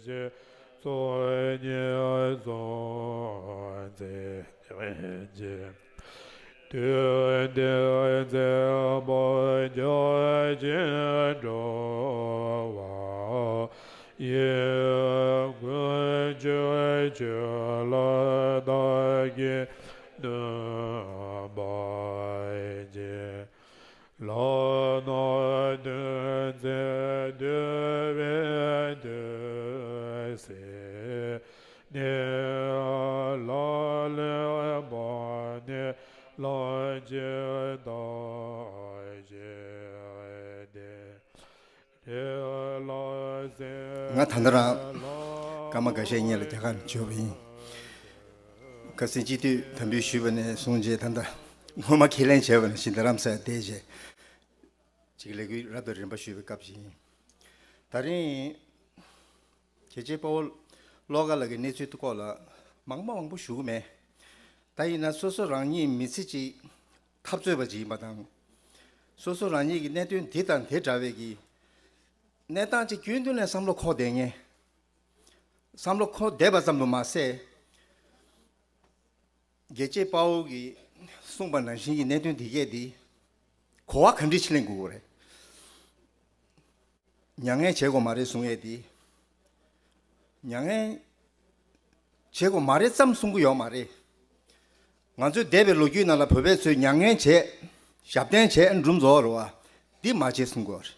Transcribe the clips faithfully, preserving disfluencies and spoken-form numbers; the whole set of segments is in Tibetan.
ཀྱི་ཚོགས་གཉིས་སུ་འཛིན་གྱི། དུས་མཐའི་མཛད་པ་རྒྱ་ཆེར་འགྲོ་བ་ཡི། ཀུན་མཆོད་ཆོས་ལ་བདག་གིས་གནོད་པ་བྱེད། ལག་ན་དུས་མཛད་འདུལ་བའི་དུས་ཟིན་ནས། ལག་ལེན་པ་ནི་ལག་ཆད་ལྟ་བྱེད་དེ། ང་ད་ལྟ་རང་སྐར་མ་འགའ་ཤས་སྔོན་ལ་རྒྱ་གར་ནས་བྱོན་པ་ཡིན། ཁ་སང་སྤྱི་འཐུས་དམ་འབུལ་ཞུས་པ་ནས་བཟུང་རྗེས་ད་ལྟ་སྔོན་མ་ཁས་ལེན་བྱས་པ་ནང་བཞིན་རྡ་རམ་ས་ལ་བསྡད་རྗེས། ཅིག་ལས་འགུལ་རབ་དང་རིམ་པ་ཞུས་པའི་སྐབས་ཤིག་ཡིན། ད་རིང་རྒྱལ་གཅེས་དཔའ་བོ་བློ་དགའ་ལགས་ཀྱི་གནས་ཚུལ་སྐོར་ལ་མང་པོ་མང་པོ་ཞུ་གི་མེད། ད་ཡིན་ན་སོ་སོ་རང་ཉིད་མི་ཚེ་གཅིག་འཐབ་རྩོད་པ་ཅིག་ཡིན་པ་དང་། སོ་སོ་རང་ཉིད་ཀྱི་གནད་དོན་འདི་དང་དེ་འདྲ་བའི་གི་གནས་སྟངས་ཅིག་རྒྱུན་དུ་ནས་བསམ་བློ་འཁོར་བསྡད་མཁན། བསམ་བློ་འཁོར་བསྡད་པ་ཙམ་དུ་མ་ཟད། རྒྱལ་གཅེས་དཔའ་བོ་གིས་གསུངས་པ་ནང་བཞིན་གྱི་གནད་དོན་འདི་གས་འདི་གོ་བ་ག་འདྲ་ཞིག་ལེན་དགོས་ཀྱི་རེད། མྱ་ངན་བྱེད་དགོས་མ་རེད་གསུང་ཡས་འདི། མྱ་ངན་བྱེད་དགོས་མ་རེད་ཙམ་གསུང་གི་ཡོད་མ་རེད། ང་ཚོའི་འདས་པའི་ལོ་རྒྱུས་ནང་ལ་བོད་པའི་ཚོས་མྱ་ངན་བྱས། ཞབས་བརྟན་བྱས་འགྲུབ་རྫོགས་རེད་བ། འདི་མ་བྱེད་གསུང་གི་ཡོད་རེད།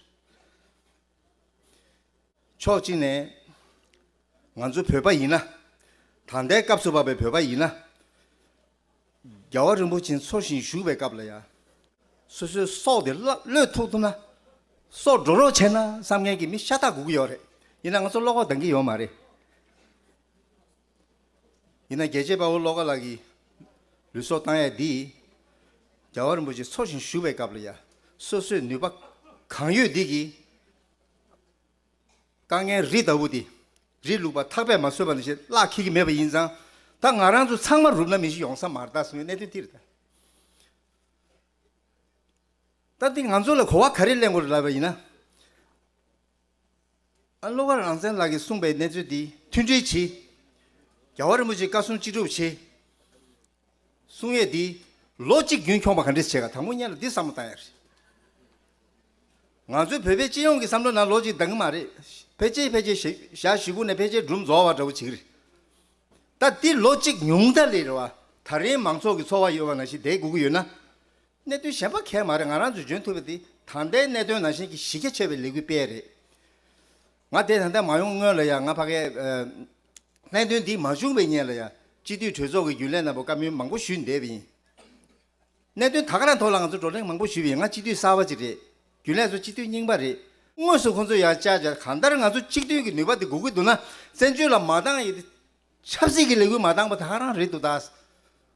ཕྱོགས་གཅིག་ནས་ང་ཚོ་བོད་པ་ཡིན་ན། ད་ལྟའི་སྐབས་སུ་བབས་པའི་བོད་པ་ཡིན་ན། རྒྱལ་བ་རིན་པོ་ཆེ་འཚོ་ཞིང་བཞུགས་པའི་སྐབས་ལ་ཡང་། སོ་སོའི་སྲོག་དེ་བློས་ཐུབ་ཐུབ་ན། སྲོག་འགྲོ་རོགས་བྱས་ན་བསམ་མཁན་གྱི་མི་ཤ་སྟག་དགོས་ཀྱི་ཡོད་རེད། ཡིན་ན་ང་ཚོ་བློ་ཁོག་འདང་གི་ཡོད་མ་རེད། ཡིན་ན་རྒྱལ་གཅེས་དཔའ་བོ་བློ་དགའ་ལགས་ཀྱིས་ལུས་སྲོག་བཏང་ཡས་འདི། རྒྱལ་བ་རིན་པོ་ཆེ་འཚོ་ཞིང་བཞུགས་པའི་སྐབས་ལ་ཡང་། སོ་སོའི་ནུས་པ་གང་ཡོད་འདི་གིས། དཀའ་ངལ་རི་ལྟ་བུ་དེ། རི་ལུག་པ་ཐག་པས་མ་བཟོད་པ་ནང་བཞིན་བརླག་འཁྱེར་གྱི་མེད་པ་ཡིན་ཙང་། ད་ང་རང་ཚོ་ཚང་མ་རུབ་ན་མི་ཞིག་ཡོང་ས་མ་རེད་ད་གསུངས་པའི་གནད་དོན་དེ་རེད་ད། ད་འདི་ང་ཚོ་ལ་གོ་བ་ག་རེ་ལེན་དགོས་རེད་ལབ་པ་ཡིན་ན། ཨ་བློ་དགའ་རང་བཙན་ལགས་ཀྱིས་གསུངས་པའི་གནས་ཚུལ་འདི་མཐུན་སྒྲིལ་བྱེད། རྒྱལ་བ་རིན་པོ་ཆེའི་བཀའ་གསུང་ཅི་སྒྲུབ་བྱེད། གསུང་ཡས་འདི་ལོ་གཅིག་རྒྱུན་འཁྱོངས་པ་ག་འདྲས་བྱེད་ག་དང་པོ་སྔོན་ལ་འདི་བསམ་བློ་བཏང་ཡ་རེད། ང་ཚོའི་བོད་པའི་སྤྱི་ཡོངས་ཀྱི་བསམ་བློ་ནང་ལོ་གཅིག་འདང་གི་མ་རེད། ཕལ་ཆེར་ཕལ་ཆེར་ཞེ་ཞག་བཞི་དགུ་ནས་ཕལ་ཆེར་འགྲུབ་རྫོགས་པ་འདྲ་བོ་ཅིག་རེད། ད་འདི་ལོ་གཅིག་ཉུང་མཐའ་ལས་རེད་བ། ད་རེས་མང་ཚོགས་ཀྱི་ཚོར་བ་ཡོད་པ་ནང་བཞིན་བསྡད་དགོས་ཀྱི་ཡོད་ན། གནད་དོན་གཞན་པ་གང་ཡང་མ་རེད། ང་རང་ཚོས་འཇོན་ཐུབ་པ་དེ་ད་ལྟའི་གནད་དོན་ནང་བཞིན་གྱི་གཞི་རྒྱ་ཆེ་བའི་ལས་འགུལ་སྤེལ་རེད། ང་དེ་ད་ལྟ་མ་ཡོང་སྔོན་ལ་ཡང་ང་ཕ་གིའི་ཨ་གནད་དོན་འདི་མ་བྱུང་བའི་སྔོན་ལ་ཡང་སྤྱི་འཐུས་གྲོས་ཚོགས་ཀྱི་རྒྱུན་ལས་རྣམ་པ་བཀའ་མོལ་མང་པོ་ཞུས་བསྡད་པ་ཡིན། གནད་དོན་ད་ག་རང་ཐོག་ལ་ང་ཚོ་བགྲོ་གླེང་མང་པོ་ཞུས་པ་ཡིན། ང་སྤྱི་འཐུས་གསར་པ་ཅིག་རེད། རྒྱུན་ལས་ཚོ་སྤྱི་འཐུས་རྙིང་པ་རེད། དངོས་སུ་ཁོང་ཚོ་ཡར་བཅར་བྱས་གང་ལྟར་ང་ཚོ་གཅིག་མཐུན་གྱི་ནུས་པ་དེ་དགོས་ཀྱི་འདུག་ན། བཙན་བྱོལ་ལ་མ་བཏང་ཡི་དེ། ཆབ་སྲིད་ཀྱི་ལས་འགུལ་མ་བཏང་པ་ད་ག་རང་རེད་འདུག་ད།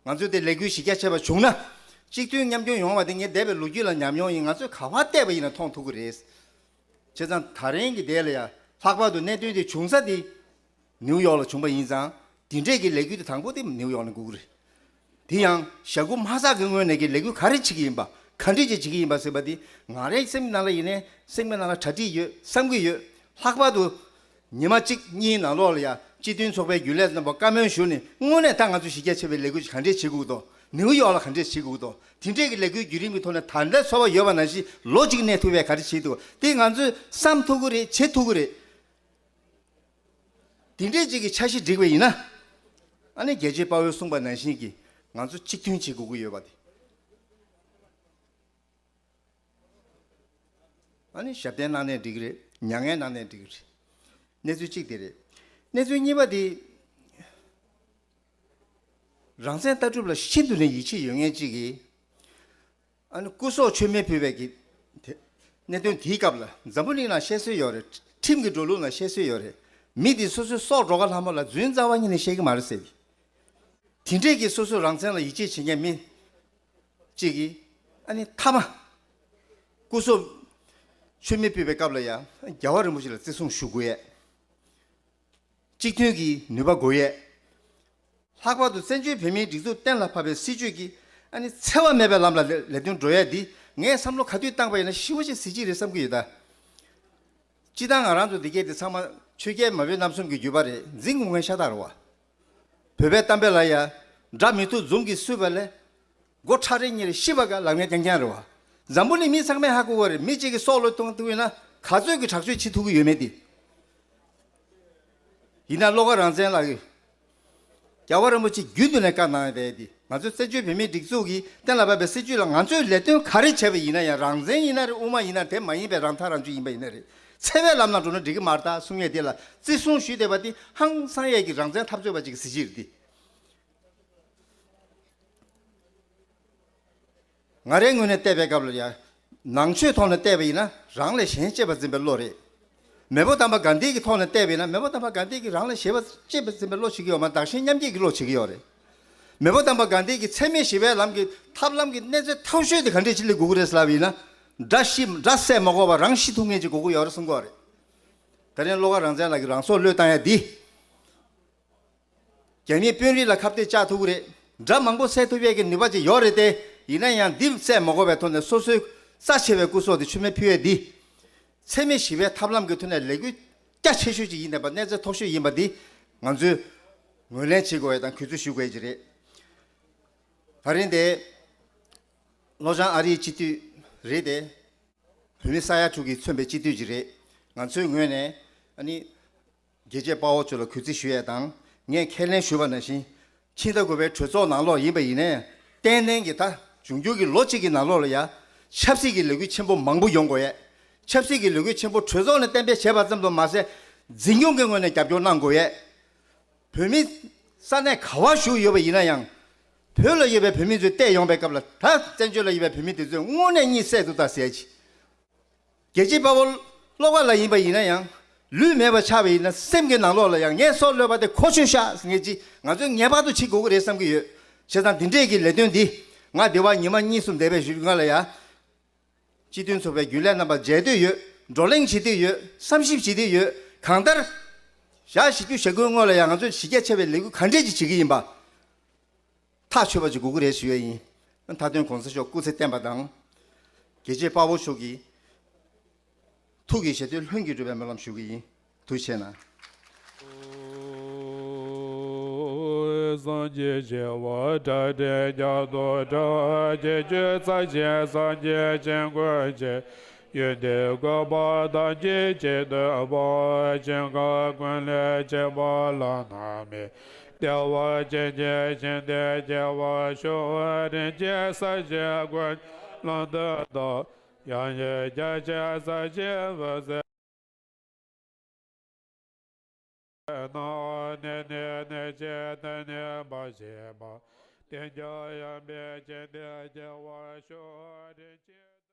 ང་ཚོས་དེ་ལས་འགུལ་གཞི་རྒྱ་ཆེ་བ་བྱུང་ན། གཅིག་མཐུན་མཉམ་སྐྱོང་ཡོང་བ་དེ་ངས་འདས་པའི་ལོ་རྒྱུས་ལ་ཉམས་མྱོང་ཡིན། ང་ཚོས་ག་པར་བལྟས་པ་ཡིན་ན་མཐོང་ཐུབ་ཀྱི་རེད། བྱས་ཙང་ད་རིང་གི་དེ་ལ་ཡང་ལྷག་པར་དུ་གནད་དོན་དེ་བྱུང་ས་དེ་ནིའུ་ཡོག་ལ་བྱུང་པ་ཡིན་ཙང་། དེ་འདྲས་ཀྱི་ལས་འགུལ་དེ་དང་པོ་དེ་ནིའུ་ཡོག་ནས་འགོ་གི་རེད། དེ་ཡང་ཞྭ་གུ་མ་ཟག་གི་ངོས་ནས་ཀྱི་ལས་འགུལ་ག་རེ་བྱེད་ཀྱི་ཡིན་པ། ག་འདྲས་ཀྱི་བྱེད་ཀྱི་ཡིན་པ་ཟེར་བ་དེ་ང་རའི་སེམས་ནང་ལ་ཡིན་ནའི་སེམས་ནང་ལ་གྲ་སྒྲིག་ཡོད་བསམ་གྱི་ཡོད། ལྷག་པར་དུ་ཉི་མ་གཅིག་གཉིས་ནང་ལོགས་ལ་ཡང་སྤྱི་མཐུན་ཚོགས་པའི་རྒྱུན་ལས་རྣམ་པ་བཀའ་མོལ་ཞུས་ནས་དངོས་གནས་ད་ང་ཚོ་གཞི་རྒྱ་ཆེ་བའི་ལས་འགུལ་ག་འདྲས་བྱེད་དགོས་འདུག་ནིའུ་ཡོག་ལ་ག་འདྲས་བྱེད་དགོས་འདུག་དེ་འདྲས་ཀྱི་ལས་འགུལ་བརྒྱུད་རིམ་གྱི་ཐོག་ནས་ད་ལྟ་ཚོར་བ་ཡོད་པ་ནང་བཞིན་ལོ་གཅིག་གནས་ཐུབ་པའི་ག་རེ་བྱེད་འདུག་དེ་ང་ཚོས་བསམ་ཐུབ་ཀྱི་རེད། བྱེད་ཐུབ་ཀྱི་རེད། དེ་འདྲས་ཅིག་གི་འཆར་གཞི་བསྒྲིགས་པ་ཡིན་ན། ཨ་ནི་རྒྱལ་གཅེས་དཔའ་བོས་གསུངས་པ་ནང་བཞིན་གྱི་ང་ཚོ་གཅིག་མཐུན་བྱེད་དགོས་ཀྱི་ཡོད་པ་དེ། ཨ་ནི་ཞབས་བརྟན་གནང་ནའི་འགྲིག་གི་རེད། མྱ་ངན་གནང་ནའི་འགྲིག་གི་རེད། གནས་ཚུལ་གཅིག་དེ་རེད། གནས་ཚུལ་གཉིས་པ་དེ། རང་བཙན་ལྟ་གྲུབ་ལ་ཤིན་ཏུ་ནས་ཡིད་ཆེས་ཡོད་མཁན་གཅིག་གིས། ཨ་ནི་སྐུ་སྲོག་མཆོད་མེ་ཕུལ་བའི་གི་དེ། གནད་དོན་དེའི་སྐབས་ལ་འཛམ་བུ་གླིང་ནང་བཤད་སྲོལ་ཡོད་རེད། ཁྲིམས་ཀྱི་འགྲོ་ལུགས་ནང་བཤད་སྲོལ་ཡོད་རེད། མི་དེ་སོ་སོའི་སྲོག་འགྲོ་ག་ལྷ་མོ་ལ་རྫུན་རྩ་བ་ཉིད་ནས་བཤད་ཀྱི་མ་རེད་ཟེར། དེ་འདྲས་ཀྱི་སོ་སོའི་རང་བཙན་ལ་ཡིད་ཆེས་བྱེད་མཁན་མི་གཅིག་གིས་ཨ་ནི་མཐའ་མ་སྐུ་སྲོག་མཆོད་མེ་ཕུལ་བའི་སྐབས་ལ་ཡང་རྒྱལ་བ་རིན་པོ་ཆེ་ལ་བརྩི་སྲུང་ཞུ་དགོས་ཡས། གཅིག་མཐུན་གྱི་ནུས་པ་དགོས་ཡས། ལྷག་པར་དུ་བཙན་བྱོལ་བོད་མིའི་སྒྲིག་འཛུགས་གཏན་ལ་ཕབ་པའི་སྲིད་བྱུས་ཀྱི་ཨ་ནི་འཚེ་བ་མེད་པའི་ལམ་ལ་ལས་ལས་དོན་འགྲོ་ཡས་འདི་ངས་བསམ་བློ་ག་དུས་བཏང་པ་ཡིན་ན་ཞེ་པོ་ཅིག་གཟི་བརྗིད་རེད་བསམ་གྱི་ཡོད་ད། སྤྱིར་བཏང་ང་རང་ཚོ་འདི་གས་དེ་ཚང་མ་ཆོས་རྒྱལ་མ་བུ་རྣམ་གསུམ་གྱི་བརྒྱུད་པ་རེད། འཛིན་དགོས་མཁན་ཤ་སྟག་རེད་བ། བོད་པའི་གཏམ་དཔེ་ལ་ཡ། དགྲ་མི་ཐུབ་མཛུབ་ཀྱིས་བསུས་པ་ལས། མགོ་ཁྲ་རེ་གཉིས་རེ་ཤི་བ་ག་ལབ་མཁན་རྐྱང་རྐྱང་རེད་བ། འཛམ་བུ་གླིང་མི་ཚང་མས་ཧ་གོ་བ་རེད། མི་གཅིག་གི་སྲོག་བློས་གཏོང་ཐུབ་ཡོད་ན་ག་ཚོད་ཀྱི་དྲག་སྤྱོད་བྱེད་ཐུབ་ཀྱི་ཡོད་མེད་དེ། ཡིན་ན་བློ་དགའ་རང་བཙན་ལགས་ཀྱིས། རྒྱལ་བ་རིན་པོ་ཆེ་རྒྱུན་དུ་ནས་བཀའ་གནང་ཡོད་པས་འདི། ང་ཚོའི་བཙན་བྱོལ་བོད་མིའི་སྒྲིག་འཛུགས་ཀྱིས་གཏན་ལ་ཕབ་པའི་སྲིད་བྱུས་ལ་ང་ཚོས་ལས་དོན་ག་རེ་བྱས་པ་ཡིན་ན་ཡང་། རང་བཙན་ཡིན་ན་རེད། དབུ་མ་ཡིན་ན། དེ་མ་ཡིན་པའི་རང་ཐག་རང་གཅོད་ཡིན་པ་ཡིན་ན་རེད། འཚེ་བའི་ལམ་ལ་འགྲོ་ན་འགྲིག་གི་མ་རེད་ད་གསུང་ཡས་དེ་ལ་བརྩི་སྲུང་ཞུས་བསྡད་པ་འདི་ཧང་སང་ཡས་ཀྱི་རང་བཙན་འཐབ་རྩོད་པ་ཅིག་གི་གཟི་བརྗིད་རེད་འདི། ང་རའི་ངོས་ནས་བལྟས་པའི་སྐབས་ལ་ཡ། ནང་ཆོས་ཐོག་ནས་བལྟས་པ་ཡིན་ན་རང་ལས་གཞན་གཅེས་པར་འཛིན་པའི་བློ་རེད། མེས་པོ་དམ་པ་གྷན་དྷི་གི་ཐོག་ནས་བལྟས་པ་ཡིན་ན། མེས་པོ་དམ་པ་གྷན་དྷི་གིས་རང་ལས་གཞན་པ་གཅེས་པར་འཛིན་པའི་བློ་བྱེད་ཀྱི་ཡོད་མ། བདག་གཞན་མཉམ་བསྐྱེད་ཀྱི་བློ་བྱེད་ཀྱི་ཡོད་རེད། མེས་པོ་དམ་པ་གྷན་དྷི་གིས་འཚེ་མེད་ཞི་བའི་ལམ་གྱི་ཐབས་ལམ་གྱི་གནད་འགག་མཐའ་ཤོས་དེ་ག་འདྲས་ཅིག་སླེབས་དགོས་ཀྱི་རེད་ཟེར་ལབ་པ་ཡིན་ན། དགྲ་ཤི། དགྲ་བསད་མ་དགོས་པར་རང་ཤི་ཐུབ་མཁན་ཅིག་དགོས་ཀྱི་ཡོད་རེད་གསུང་གི་ཡོད་རེད། ད་རིང་བློ་དགའ་རང་བཙན་ལགས་ཀྱིས་རང་སྲོག་བློས་བཏང་ཡ་འདི། རྒྱ་མིའི་དཔོན་རིགས་ལ་ཁ་གཏད་བཅག་ཐུབ་ཀྱི་རེད། དགྲ་མང་པོ་བསད་ཐུབ་ཡས་ཀྱི་ནུས་པ་ཅིག་ཡོད་རེད་དེ། ཡིན་ན་ཡང་འདི་བསད་མ་དགོས་པའི་ཐོག་ནས་སོ་སོའི་རྩ་ཆེ་བའི་སྐུ་སྲོག་དེ་མཆོད་མེ་ཕུལ་ཡས་འདི། འཚེ་མེད་ཞི་བའི་ཐབས་ལམ་གྱི་ཐོག་ནས་ལས་འགུལ་རྒྱ་ཆེ་ཤོས་ཅིག་ཡིན་པ། གནས་ཚད་མཐོ་ཤོས་ཡིན་པ་འདི་ང་ཚོས་ངོས་ལེན་བྱེད་དགོས་ཡས་དང་གུས་བརྩི་ཞུ་དགོས་ཡས་ཅིག་རེད། ད་རིང་དེ་ལྷོ་བྱང་ཨ་རིའི་སྤྱི་འཐུས་རེད་དེ། བོད་མི་ས་ཡ་དྲུག་གིས་མཚོན་པའི་སྤྱི་འཐུས་ཅིག་རེད། ང་ཚོའི་ངོས་ནས་ཨ་ནི། རྒྱལ་གཅེས་དཔའ་བོ་ཚོ་ལ་གུས་བརྩི་ཞུ་ཡས་དང་། ངས་ཁས་ལེན་ཞུས་པ་ནང་བཞིན། ཕྱི་ཟླ་དགུ་པའི་གྲོས་ཚོགས་ནང་ལོགས་ཡིན་པ་ཡིན་ནའི། ཏན་ཏན་གྱི་ད་འབྱུང་འགྱུར་གྱི་ལོ་གཅིག་གི་ནང་ལོགས་ལ་ཡ། ཆབ་སྲིད་ཀྱི་ལས་འགུལ་ཆེན་པོ་མང་པོ་ཡོང་དགོས་ཡས། ཆབ་སྲིད་ཀྱི་ལས་འགུལ་ཆེན་པོ་གྲོས་ཚོགས་ནས་གཏན་འབེབས་བྱས་པ་ཙམ་དུ་མ་ཟད། འཛིན་སྐྱོང་གི་ངོས་ནས་རྒྱབ་སྐྱོར་གནང་དགོས་ཡས། བོད་མི་ས་གནས་ག་བ་བཞུགས་ཡོད་པ་ཡིན་ན་ཡང་། བོད་ལ་ཡོད་པའི་བོད་མི་ཚོས་བལྟས་ཡོང་པའི་སྐབས་ལ། ད་བཙན་བྱོལ་ལ་ཡོད་པའི་བོད་མི་དེ་ཚོས་དངོས་གནས་གཉིད་སད་འདུག་ད་ཟེར་གྱི། རྒྱལ་གཅེས་དཔའ་བོ་བློ་དགའ་ལགས་ཡིན་པ་ཡིན་ན་ཡང་། ལུས་མེད་པ་ཆགས་པ་ཡིན་ན། སེམས་ཀྱི་ནང་ལོགས་ལ་ཡང་ངའི་སྲོག་བློས་པ་དེ་གོ་ཆོད་ཤག་ཟེར་མཁན་ཅིག་ང་ཚོས་ངེས་པར་དུ་བྱེད་དགོས་ཀྱི་རེད་བསམ་གྱི་ཡོད། བྱས་ཙང་འདི་འདྲས་ཀྱི་ལས་དོན་འདི། ང་འདི་བར་ཉི་མ་གཉིས་གསུམ་འདས་པའི་གཞུག་ལ་ཡ། སྤྱི་མཐུན་ཚོགས་པའི་རྒྱུན་ལས་རྣམ་པ་མཇལ་འདོད་ཡོད། བགྲོ་གླེང་བྱེད་འདོད་ཡོད། བསམ་ཞིབ་བྱེད་འདོད་ཡོད། གང་ལྟར། ཞག་བཞི་བཅུ་ཞེ་དགུའི་སྔོན་ལ་ཡང་ང་ཚོས་གཞི་རྒྱ་ཆེ་བའི་ལས་འགུལ་ག་འདྲས་ཅིག་བྱེད་ཀྱི་ཡིན་པ། ཐག་ཆོད་པ་ཅིག་དགོས་ཀྱི་རེད་ཞུ་ཡས་ཡིན། མཐའ་དོན་གོང་ས་མཆོག་སྐུ་ཚེ་བརྟན་པ་དང་། རྒྱལ་གཅེས་དཔའ་བོ་མཆོག་གི་ཐུགས་ཀྱི་བཞེད་དོན་ལྷུན་གྱིས་འགྲུབ་པའི་སྨོན་ལམ་ཞུ་གི་ཡིན། ཐུགས་རྗེ་གནང་། སངས་རྒྱས་ཞི་བ་གྲགས་ཅན་རྒྱ་མཚོ་འཕྲོ། ཁྱེད་ཆོས་རྩ་ཆེན་སངས་རྒྱས་ཆེན་ཀུན་གྱི། ཡོན་ཏན་བཀོད་པ་ཐམས་ཅད་ཀྱི་བདག་པོ། ཆེན་ཁག་ཀུན་ལས་ཆེན་པོ་བླ་ན་མེད། བདེ་བ་ཅན་གྱི་ཞིང་དུ་སྐྱེ་བར་ཤོག། རིན་ཆེན་གསེར་གྱི་སྒོ་ལམ་དུ་གཏོགས། ཡང་ཡི་རྒྱ་ཆེན་ས་ཆེན་འོད་ཟེར། སྣང་བ་ནས་ནི་གནས་ཆེན་དུ་གནས་པར་བྱེད་པ། དེ་ཀྱང་ཡངས་པའི་ཞིང་དུ་སྐྱེ་བར་ཤོག། རིན་ཆེན།